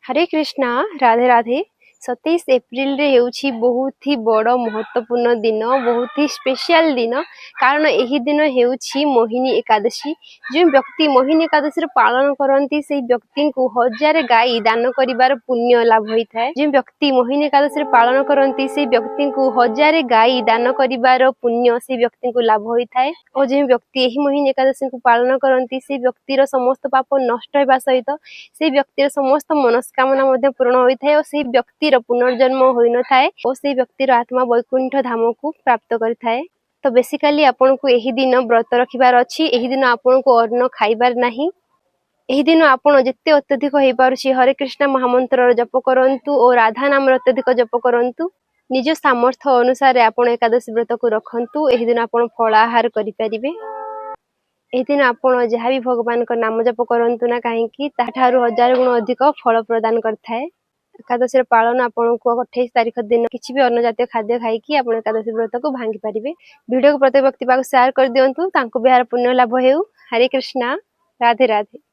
ହରେ କୃଷ୍ଣା, ରାଧେ ରାଧେ। 27 ଏପ୍ରିଲରେ ହେଉଛି ବହୁତ ହି ବଡ଼ ମହତ୍ତ୍ୱପୂର୍ଣ୍ଣ ଦିନ, ବହୁତ ହି ସ୍ପେଶିଆଲ ଦିନ, କାରଣ ଏହି ଦିନ ହେଉଛି ମୋହିନୀ ଏକାଦଶୀ। ଯେଉଁ ବ୍ୟକ୍ତି ମୋହିନୀ ଏକାଦଶୀର ପାଳନ କରନ୍ତି, ସେହି ବ୍ୟକ୍ତିଙ୍କୁ 1000 ଗାଈ ଦାନ କରିବାର ପୁଣ୍ୟ ଲାଭ ହୋଇଥାଏ। ଯେଉଁ ବ୍ୟକ୍ତି ମୋହିନୀ ଏକାଦଶୀର ପାଳନ କରନ୍ତି, ସେହି ବ୍ୟକ୍ତିଙ୍କୁ 1000 ଗାଈ ଦାନ କରିବାର ପୁଣ୍ୟ ସେହି ବ୍ୟକ୍ତିଙ୍କୁ ଲାଭ ହୋଇଥାଏ ଓ ଯେଉଁ ବ୍ୟକ୍ତି ଏହି ମୋହିନୀ ଏକାଦଶୀକୁ ପାଳନ କରନ୍ତି, ସେହି ବ୍ୟକ୍ତିର ସମସ୍ତ ପାପ ନଷ୍ଟ ହେବା ସହିତ ସେହି ବ୍ୟକ୍ତିର ସମସ୍ତ ମନସ୍କାମନା ମଧ୍ୟ ପୂରଣ ହୋଇଥାଏ ଓ ସେହି ବ୍ୟକ୍ତିର ପୁନର୍ଜନ୍ମ ହୋଇନଥାଏ ଓ ସେହି ବ୍ୟକ୍ତିର ଆତ୍ମା ବୈକୁଣ୍ଠ ଧାମକୁ ପ୍ରାପ୍ତ କରିଥାଏ। ତ ବେସିକାଲି ଆପଣଙ୍କୁ ଏହି ଦିନ ବ୍ରତ ରଖିବାର ଅଛି। ଏହି ଦିନ ଆପଣଙ୍କୁ ଅନ୍ନ ଖାଇବାର ନାହିଁ। ଏହି ଦିନ ଆପଣ ଯେତେ ଅତ୍ୟଧିକ ହେଇପାରୁଛି ହରେ କୃଷ୍ଣ ମହାମନ୍ତ୍ରର ଜପ କରନ୍ତୁ ଓ ରାଧା ନାମର ଅତ୍ୟଧିକ ଜପ କରନ୍ତୁ। ନିଜ ସାମର୍ଥ୍ୟ ଅନୁସାରେ ଆପଣ ଏକାଦଶୀ ବ୍ରତକୁ ରଖନ୍ତୁ। ଏହି ଦିନ ଆପଣ ଫଳାହାର କରିପାରିବେ। ଏହି ଦିନ ଆପଣ ଯାହା ବି ଭଗବାନଙ୍କ ନାମ ଜପ କରନ୍ତୁ ନା କାହିଁକି, ତାଠାରୁ 1000 ଗୁଣ ଅଧିକ ଫଳ ପ୍ରଦାନ କରିଥାଏ। ଏକାଦଶୀର ପାଳନ ଆପଣଙ୍କୁ 28 ତାରିଖ ଦିନ କିଛି ବି ଅନ୍ନ ଜାତୀୟ ଖାଦ୍ୟ ଖାଇକି ଆପଣ ଏକାଦଶୀ ବ୍ରତକୁ ଭାଙ୍ଗି ପାରିବେ। ଭିଡ଼ିଓକୁ ପ୍ରତ୍ୟେକ ବ୍ୟକ୍ତି ପାଖକୁ ସେୟାର କରିଦିଅନ୍ତୁ, ତାଙ୍କୁ ବି ଏହାର ପୁଣ୍ୟ ଲାଭ ହେଉ। ହରେ କୃଷ୍ଣା, ରାଧେ ରାଧେ।